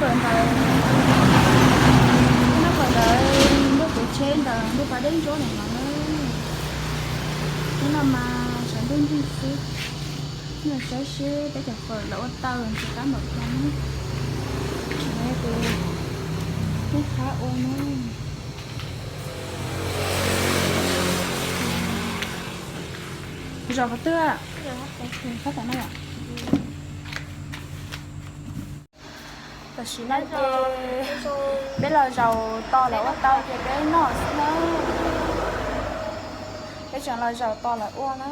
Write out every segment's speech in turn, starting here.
Fawm ntawd, noj fawm ntawd ntuj kuv tsheb ntawd ntuj pas deb ntsuab ntawm no na. Hnub no mas sawv ntuj nrig xwb, nyob saib seb peb cov fawm lawv ua tau tsis qab npaum cas na. Tsis qab ua na. Zaum qhov twg? Phab tom no yom. Tam sim no ces peb los zaum tos lawv ua tau ces peb noj xwb na. Peb tseem los zaum tos lawv ua na.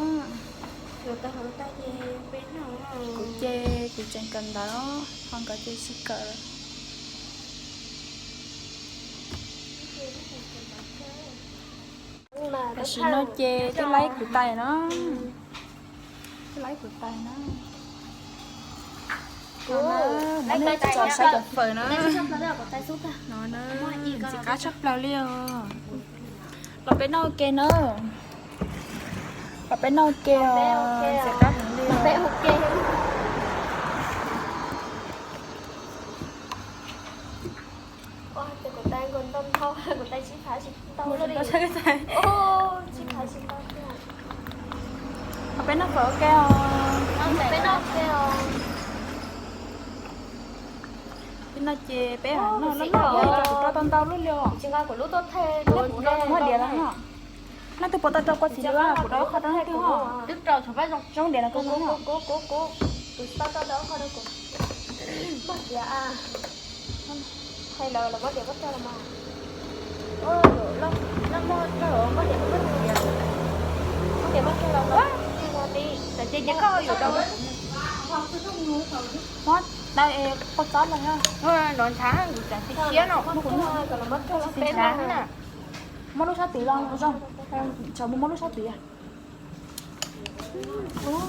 Kuv ces kuv tseem kawm ntawv, ho nkawd ces tsis kawm. Tam sim no ces twb laib kuv tais no. Twb laib kuv tais na. Muab nej tso saib cov fawm na. No na, ntxim qab tshaj plaws li os. Los peb noj ua ke na. Los peb noj ua ke os, ntxim qab heev li os. Los peb noj fawm ua ke os. Peb noj ces peb noj loj loj, kuv rau tau ntau lub li os. Muab diav los no. Leej twg puas tau rau kua txiv lwm, kuv rau ib qho rau leej twg ho. Zoo diav los koj no. Muab dai kua txob los, nrov ntshav kuv tseem tsis siab no. Muab lub sab tid los zoo, tsam muab lub sab tid.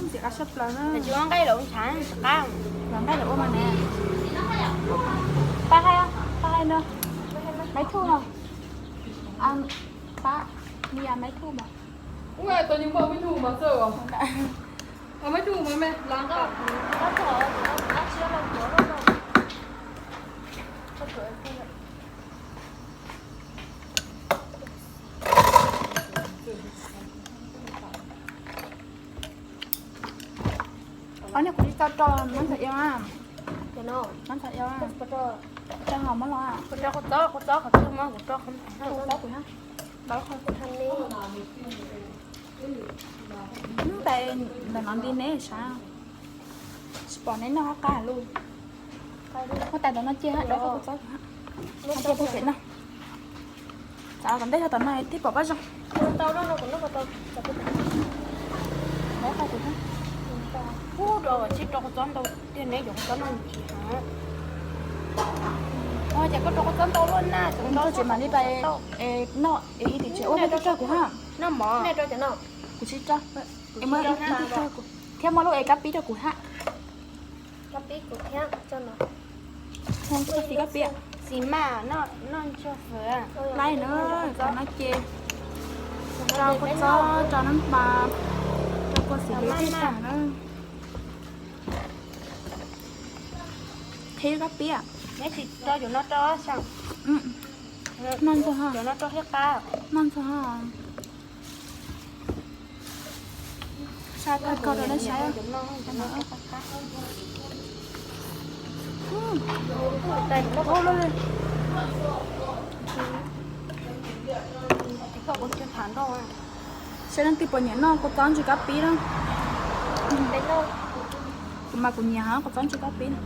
Ntxim qab tshaj plaws na. Los nqaij lawv ua mas ne. Pab hais, pab hais no. Maiv Thuj no. Pab, Maiv Thuj mas. Ob niag kuv tsis tau rau, mab ntxhais Iab, mab ntxhais Iab, rau hauv mab los, kuv rau qhov twg mas kuv rau qhov ntawd, ntawm no nti neb sav, tsis pom neb noj qab qab lug. Huab tais tom no cia ha, dawb qhov txob cia pug pem no. Txav kom ntej yog tom no thiaj pom pab zoo. Ub, rau tsis rau qhov txob ntau tiag, neb yuav qhov txob no ntsis heev. Ces koj rau qhov txob ntau luaj na, tsis mam li pais noj es ib tug tsev ua peb tug rau kuv ha. Kuv tsis rau, muab ib tug rau kuv thiab muab lub es kab pib rau kuv ha. Kua txiv kab pib, txiv mas noj ntsuag fawm. Laib na, cov no ces rau kua txob, rau nab pas, rau kua txiv lwm tej tag na. Qhib kab pib. Neb tsis rau cov no rau xyoo. Noj ntsuag ho, cov no rau thiab qab. Noj ntsuag ho. Saib tag kho rau nej saib. Saib leej twg puas nyiam noj kua txob ntsis kab pib na. Kuv mas kuv nyiam kua txob ntsis kab pib na.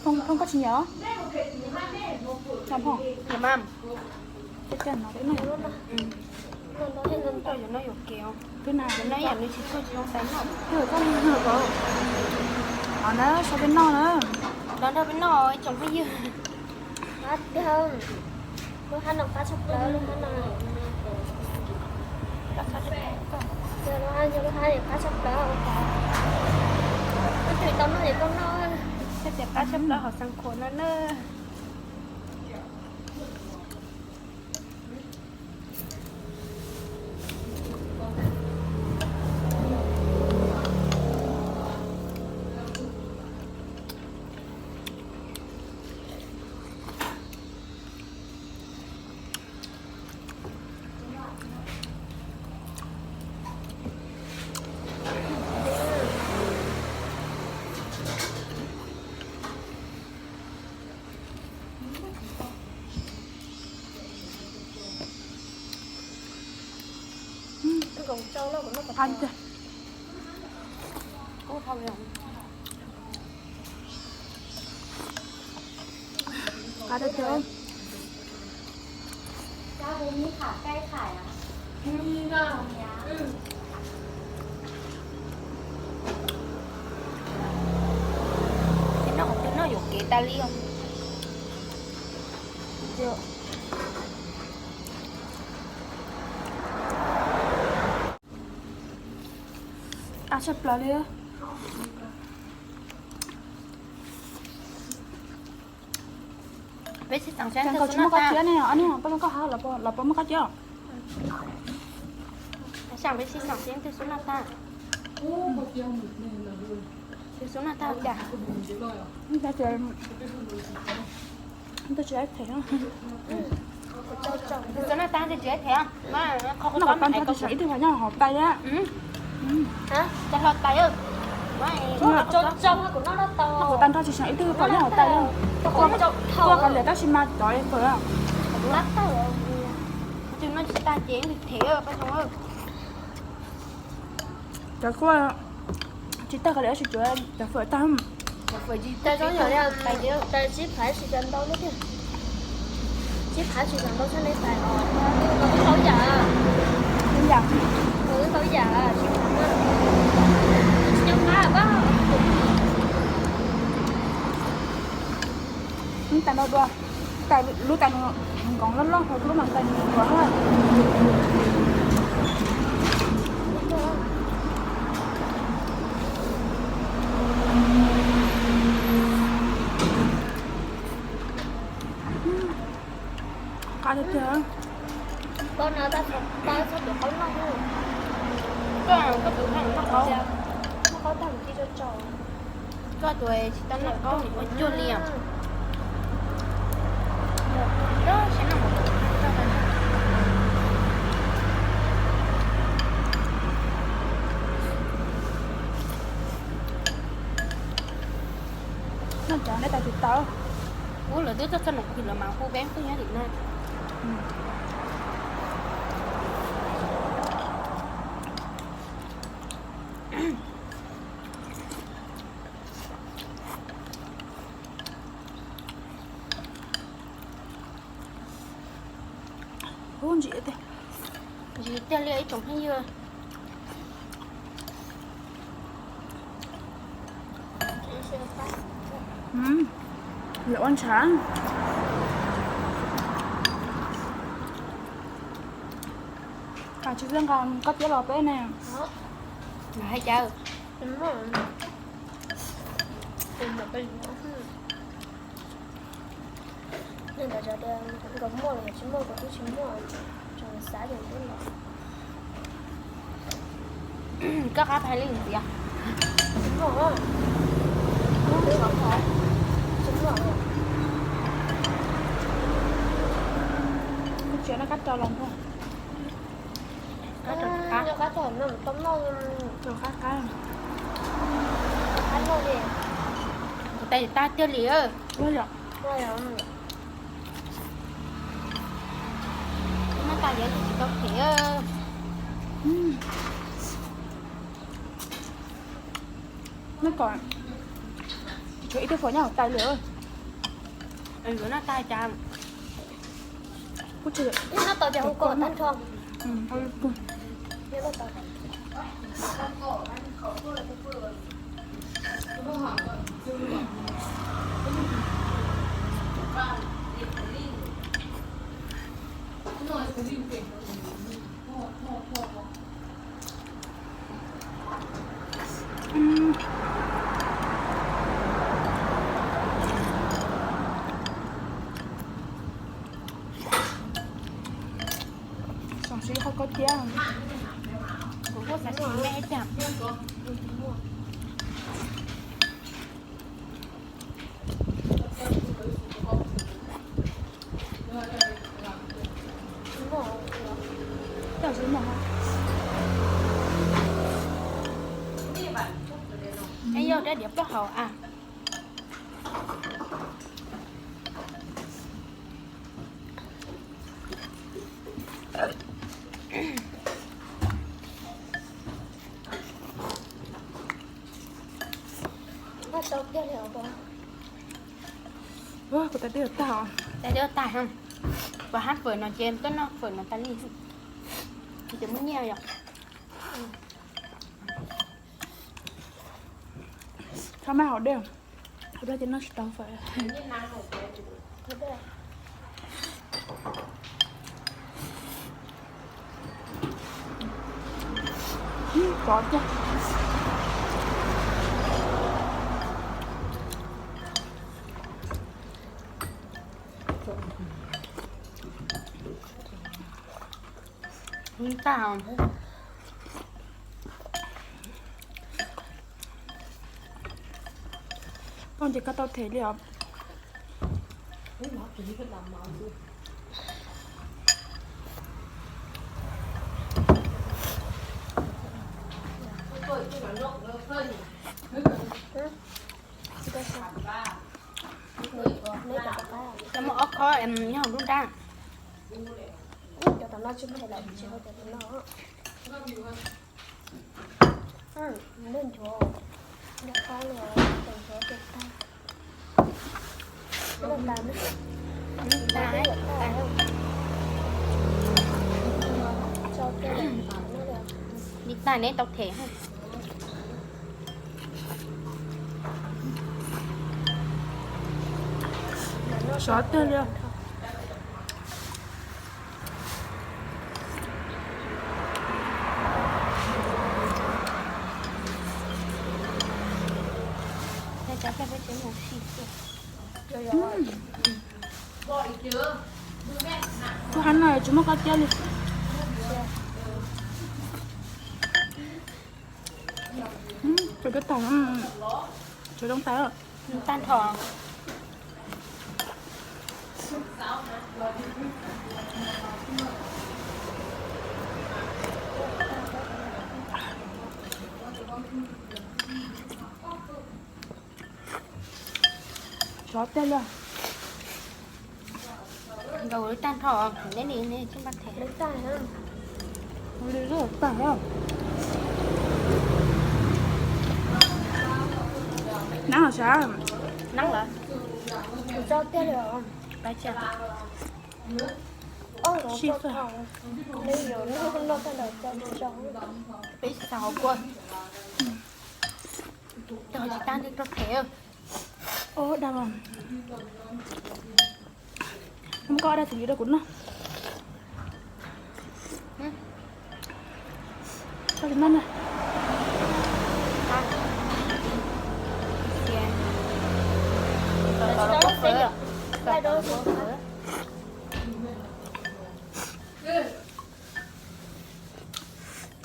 Phoo, Phoo koj tsis nyiam los? Phoo, twb na, nws tsis tshua tsis zoo tais noj. Twb koj noj, saib peb noj na. Los nrog peb noj ib tsoom phooj ywg. Lub hab no qab tshaj plaws, lub hab no. Lub hab no qab tshaj plaws. Koj twb tau noj ces koj noj. Koj tias qab tshaj plaws hauv Xeev Khuam no na. Qab tiag tiag. Noj qhov twg noj yuam kev tas li os. Qab tshaj plaws li. Peb tsis xav seb ntawm kuv tsis muaj qab txiab ne, ob niag peb muaj qab hab los puas muaj qab txiab? Xav peb tsis xav seb ntawm xub noj tag. Ntawm xub noj tag cas? Ntawm xub noj tag ntawm tsis them. Noj kom tag nrho tsis xav ib tug hlo nyob hauv tais li. Cov hlo tais. Noj kom tag nrho tsis xav ib tug hlo nyob hauv tais li. Kuaj qos liam tab sis mas cov fawm. Tus no tsis tag ces them. Cov kuaj tsis tag qos liam tab sis tsuav cov fawm tag. Cov fawm tsis tag, tais sib phav tsis tau ntau thiab. Sib phav tsis tau ntau tshaj ne tais os. Ntau yam. Ntau yam. Tsis nyob qab pab. Tais no dua, tais lub tais no nkoos loj loj, lub mas tais nkoos dua. Qab tiag tiag. Koj no tau txog tus qaub noj. Koj, koj tus noj qaub. Noj qaub tag mus ci tso tso. Koj tus tsis tau noj qaub ua cuag li os. Noj cov nej tais tsis tau. Ub, lawv twb txog txog nws kuv lawv mas hu peb pheej nyob tim no. Ub, ntsim tiag. Ntsim tiag li ib tsoom phooj ywg. Lawv ua ntshav. Tsis txawj nqa koj tiab los peb ne. Hais cas? Nkawd muaj los tsis muaj, kuv twb tsis muaj, tseem xav tias twb los. Koj qab phais li ntxiv. Tsis muaj, tsis muaj. Kuv tsis noj kab rau los npog. Kab rau qab. Qab rau no tau noj, qab qab. Qab noj li. Kuv tais tag tiag li. Noj tas yeej tsis tau phem. Noj kom tsuav ib tug fawm nyob hauv tais li. Yuav noj tas cas? Kuv tsis noj tau ces hu kom tag nrho. Xav siv qhov koj tiab. Kuv kuj xav siv me tag. Es yog rab diav plaub hau a. Kuv tais twb yuav tag os. Tais twb yuav tag, kuv hab fawm no ces tuaj noj fawm no tas li. Ces muaj nyiaj yom. Thaum maj hauv dej, hauv dej ces noj tsis tau fawm. Tsov tiag. Tag. Koj ces koj tau them li os. Muaj ob khob nyob hauv lub nrab. Cov tom no tsis muaj lawm, tsis hau cov tom no. Nchuav, nchuav qab li, nchuav ces tag. Li tag neb tau them. Sov tiag li. Tus hab no tsis muaj koj tiab li. Tus tag, tus zoo tas, tag nrho. Sov tiag li. Nkaus lub tag nrho, neb li ne tsis npaj them. Li lub tag. Nab los sav. Nab lawm. Sov tiag li os. Peb tsis xav hauv kua. Cog tsis tag neb rau them. Ua dab mas. Muab koj dab tsi rau kuv noj. Koj tsis noj na.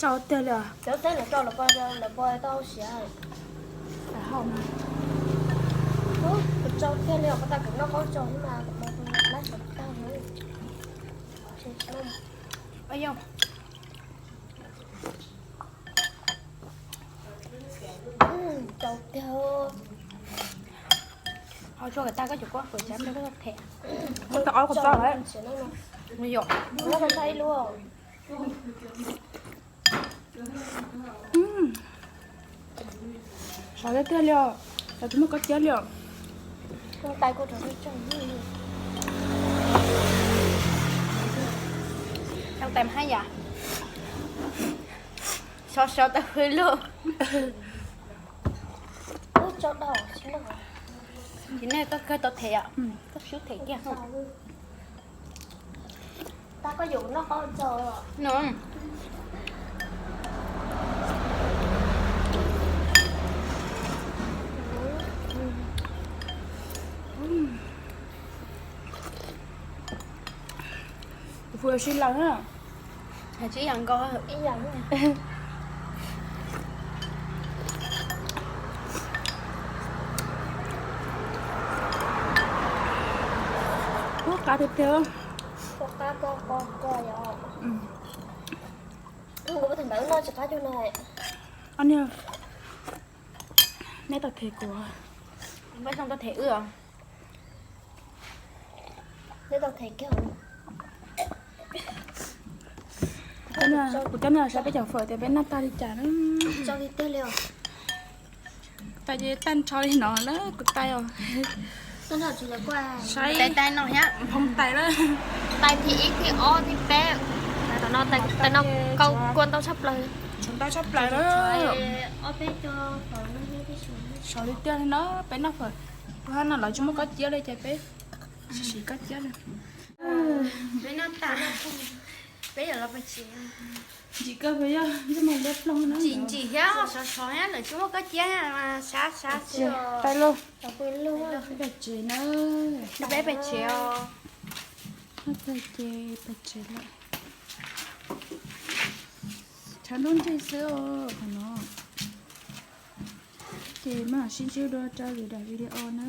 Tsau tiag li os. Cov teb lawv rau lawv pog, lawv pog tau siav. Lawv hau mas. Ub, kuv tsau tiag li os, kuv tas kuv noj qaub tsau mas lawv pog lab xyov tag na. Tsau tiag. Ho tsau tag koj cov kuab fawm tsau peb koj them. Muab tau ob koj tau lawm. Yom. Muab tau ib lub. Sov tiag tiag li os, sov tsis muaj koj tiab li os. Sov tais haj yam. Sov sov tau hwj lug. Tsis nej koj kawg tau them yom, koj sub them kiag. Kuv fwm sib laws na. Hais tsis yam nkaus. Ub, qab tiag tiag. Ub, qab koj, koj, koj yom. Kuv ua thaum ntawd noj tsis qab cuag no. Ob niag, neb tau them kuv. Neb tau them wb os. Neb tau them kiag. Kuv coj nej los saib peb cov fawm tias peb noj tag li cas na. Tais ces tag nrho li no na kuv tais os. Saib tais no thiab, phoo tais lawm. Tais thib ib thib ob thib peb. Tais no kua ntau tshaj plaws. Tshuav ntau tshaj plaws lawm. Sov li tiag li no, peb noj fawm, kuv hab no lawv tsis muaj kob ciab li ces peb siv kob ciab li. Peb noj tas, peb yuav los pais tsev. Ntsim kawg puas yog, ntsim ntsim thiab sov sov thiab, lawv tsis muaj kob ciab mas sab sab xwb. Tais los, pais tsev na. Peb pais tsev os. Noj tag ces pais tsev lawm. Tshav ntuj ntseg xwb os qhov no. Ces mam sib ntsib dua rau lwm daim video na.